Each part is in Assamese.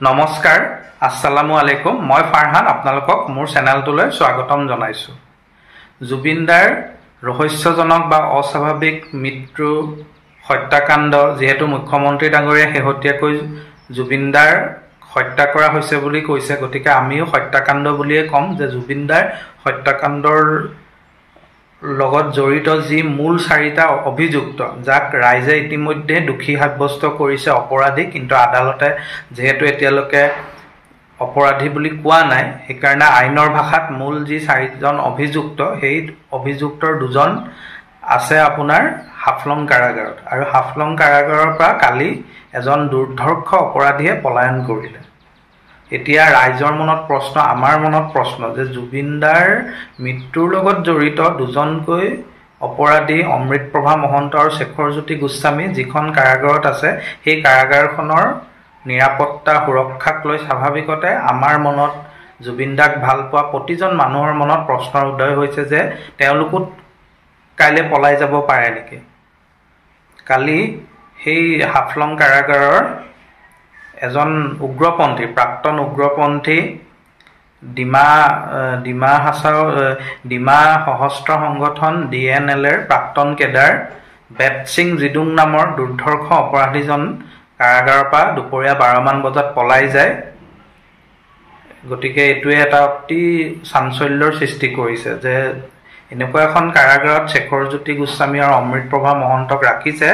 নমস্কাৰ, আসসালামু আলাইকুম। মই ফাৰহান, আপোনালোকক মোৰ চেনেলটোলৈ স্বাগতম জনাইছোঁ। জুবিনদাৰ ৰহস্যজনক বা অস্বাভাৱিক মৃত্যু হত্যাকাণ্ড, যিহেতু মুখ্যমন্ত্ৰী ডাঙৰীয়াই শেহতীয়াকৈ জুবিনদাৰ হত্যা কৰা হৈছে বুলি কৈছে, গতিকে আমিও হত্যাকাণ্ড বুলিয়ে ক'ম যে জুবিনদাৰ হত্যাকাণ্ডৰ লগত জড়িত যি মূল চাৰিটা অভিযুক্ত, যাক ৰাইজে ইতিমধ্যে দোষী সাব্যস্ত কৰিছে অপৰাধী, কিন্তু আদালতে যিহেতু এতিয়ালৈকে অপৰাধী বুলি কোৱা নাই, সেইকাৰণে আইনৰ ভাষাত মূল যি চাৰিজন অভিযুক্ত, সেই অভিযুক্তৰ দুজন আছে আপোনাৰ হাফলং কাৰাগাৰত। আৰু হাফলং কাৰাগাৰৰ পৰা কালি এজন দুৰ্ধৰ্ষ অপৰাধীয়ে পলায়ন কৰিলে। এতিয়া ৰাইজৰ মনত প্ৰশ্ন, আমাৰ মনত প্ৰশ্ন যে জুবিনদাৰ মৃত্যুৰ লগত জড়িত দুজনকৈ অপৰাধী অমৃতপ্ৰভা মহন্ত আৰু শেখৰজ্যোতি গোস্বামী যিখন কাৰাগাৰত আছে, সেই কাৰাগাৰখনৰ নিৰাপত্তা সুৰক্ষাক লৈ স্বাভাৱিকতে আমাৰ মনত, জুবিনদাক ভাল পোৱা প্ৰতিজন মানুহৰ মনত প্ৰশ্নৰ উদয় হৈছে যে তেওঁলোকো কাইলৈ পলাই যাব পাৰে নেকি। কালি সেই হাফলং কাৰাগাৰৰ এজন উগ্ৰপন্থী, প্ৰাক্তন উগ্ৰপন্থী ডিমা ডিমা হাছাও ডিমা সশস্ত্ৰ সংগঠন DNL এৰ প্ৰাক্তন কেডাৰ বেটসিং জিডুং নামৰ দুৰ্ধৰ্ষ অপৰাধীজন কাৰাগাৰৰ পৰা দুপৰীয়া 12মান বজাত পলাই যায়। গতিকে এইটোৱে এটা অতি চাঞ্চল্যৰ সৃষ্টি কৰিছে যে এনেকুৱা এখন কাৰাগাৰত শেখৰজ্যোতি গোস্বামী আৰু অমৃতপ্ৰভা মহন্তক ৰাখিছে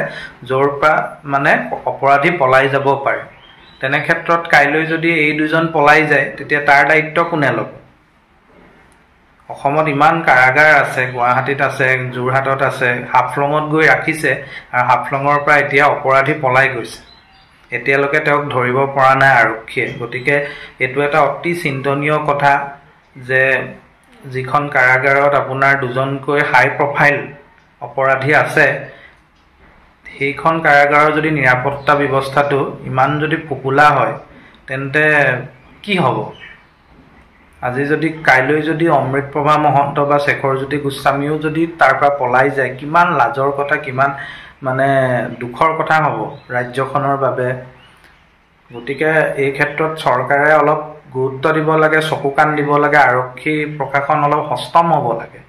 য'ৰ পৰা মানে অপৰাধী পলাই যাব পাৰে। তেনে ক্ষেত্ৰত কাইলৈ যদি এই দুজন পলাই যায়, তেতিয়া তাৰ দায়িত্ব কোনে ল'ব? অসমত ইমান কাৰাগাৰ আছে, গুৱাহাটীত আছে, যোৰহাটত আছে, হাফলঙত গৈ ৰাখিছে আৰু হাফলঙৰ পৰা এতিয়া অপৰাধী পলাই গৈছে। এতিয়ালৈকে তেওঁক ধৰিব পৰা নাই আৰক্ষীয়ে। গতিকে এইটো এটা অতি চিন্তনীয় কথা যে যিখন কাৰাগাৰত আপোনাৰ দুজনকৈ হাই প্ৰফাইল অপৰাধী আছে, সেইখন কাৰাগাৰৰ যদি নিৰাপত্তা ব্যৱস্থাটো ইমান যদি ফোপোলা হয়, তেন্তে কি হ'ব? আজি যদি কাইলৈ যদি অমৃতপ্ৰভা মহন্ত বা শেখৰজ্যোতি গোস্বামীও যদি তাৰ পৰা পলাই যায়, কিমান লাজৰ কথা, কিমান মানে দুখৰ কথা হ'ব ৰাজ্যখনৰ বাবে। গতিকে এই ক্ষেত্ৰত চৰকাৰে অলপ গুৰুত্ব দিব লাগে, চকু কাণ দিব লাগে, আৰক্ষী প্ৰশাসন অলপ সষ্টম হ'ব লাগে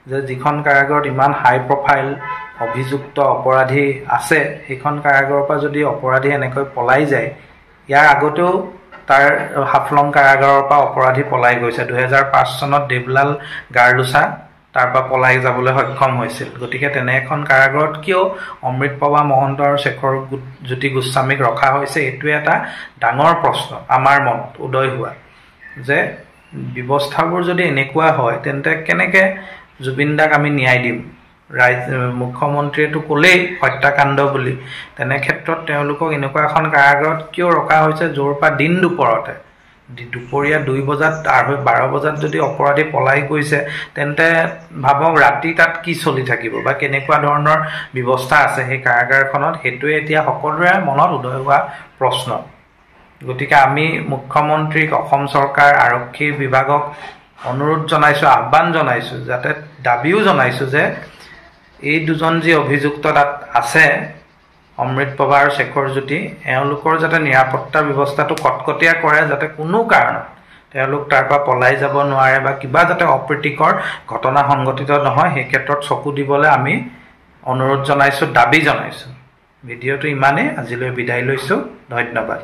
যে যিখন কাৰাগাৰত ইমান হাই প্ৰফাইল অভিযুক্ত অপৰাধী আছে, সেইখন কাৰাগাৰৰ পৰা যদি অপৰাধী এনেকৈ পলাই যায়। ইয়াৰ আগতেও তাৰ হাফলং কাৰাগাৰৰ পৰা অপৰাধী পলাই গৈছে। 2005 চনত দেৱলাল গাৰ্লোচা তাৰ পৰা পলাই যাবলৈ সক্ষম হৈছিল। গতিকে তেনে এখন কাৰাগাৰত কিয় অমৃতপ্ৰভা মহন্ত আৰু শেখৰ জ্যোতি গোস্বামীক ৰখা হৈছে, এইটোৱে এটা ডাঙৰ প্ৰশ্ন আমাৰ মনত উদয় হোৱা যে ব্যৱস্থাবোৰ যদি এনেকুৱা হয়, তেন্তে কেনেকৈ জুবিনদাক আমি ন্যায় দিম? ৰাইজ মুখ্যমন্ত্ৰীয়েতো ক'লেই হত্যাকাণ্ড বুলি, তেনে ক্ষেত্ৰত তেওঁলোকক এনেকুৱা এখন কাৰাগাৰত কিয় ৰখা হৈছে য'ৰ পৰা দিন দুপৰতে দুপৰীয়া 2 বজাত 12:30 বজাত যদি অপৰাধী পলাই গৈছে, তেন্তে ভাবক ৰাতি তাত কি চলি থাকিব বা কেনেকুৱা ধৰণৰ ব্যৱস্থা আছে সেই কাৰাগাৰখনত। সেইটোৱে এতিয়া সকলোৰে মনত উদয় হোৱা প্ৰশ্ন। গতিকে আমি মুখ্যমন্ত্ৰীক, অসম চৰকাৰ, আৰক্ষী বিভাগক অনুৰোধ জনাইছোঁ, আহ্বান জনাইছোঁ, যাতে দাবীও জনাইছোঁ যে এই দুজন যি অভিযুক্ত তাত আছে, অমৃতপ্ৰভা আৰু শেখৰজ্যোতি, এওঁলোকৰ যাতে নিৰাপত্তা ব্যৱস্থাটো কটকটীয়া কৰে, যাতে কোনো কাৰণত তেওঁলোক তাৰ পৰা পলাই যাব নোৱাৰে বা কিবা যাতে অপ্ৰীতিকৰ ঘটনা সংঘটিত নহয়, সেই ক্ষেত্ৰত চকু দিবলৈ আমি অনুৰোধ জনাইছোঁ, দাবী জনাইছোঁ। ভিডিঅ'টো ইমানেই, আজিলৈ বিদায় লৈছোঁ, ধন্যবাদ।